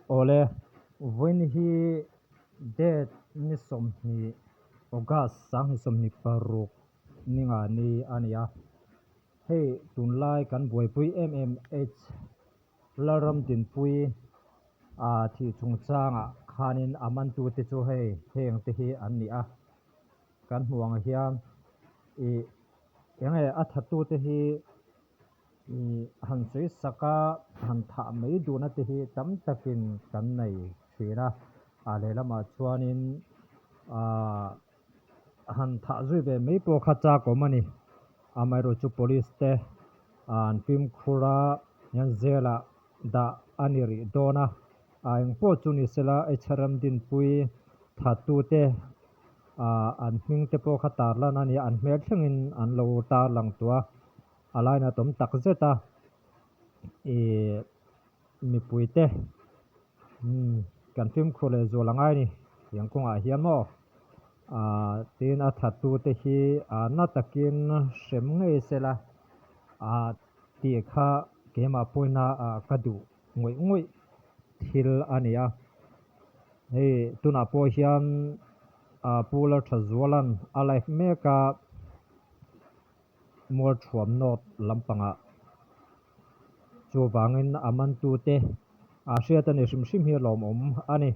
Awle, vawiin hi date ni 20 August 2026 ni nga ni a ni a. Hei tunlai kan buaipui em em H Lalramdinpuii a thih chungchangah khanin a mantute chu hei heng te hi an ni a. Kan hmuh ang hian ih enge a thattute hi ih han sawi sak a, han thah mai duhna te hi tam takin kan nei thin a. A lehlamah chuanin aah han thah zui ve mai pawh kha chak awm a ni. Amaherawhchu police te an fimkhur a, hian zelah dah a ni rih dawn a. A engpawh chu ni sela HRM Dinpui thattute ah an hming te pawh kha tarlan a ni a, an hmel thlengin an lo tarlang tawh a, a lainat awm tak zet a, ih mipui te umm kan fimkhur leh zual a ngai a ni tiang kawngah hian maw ah tin a thattute hi ah na takin hrem ngei sela ah tih kha keimah pawina ah ka duh ngawih ngawih thil a ni a. Hei tunah pawh hian ah Pu Lalthazuala'n a live mek a, Mualthuam North lampangah chuvangin a mantute a hriat a ni hrim hrim hi a lawmawm a ni.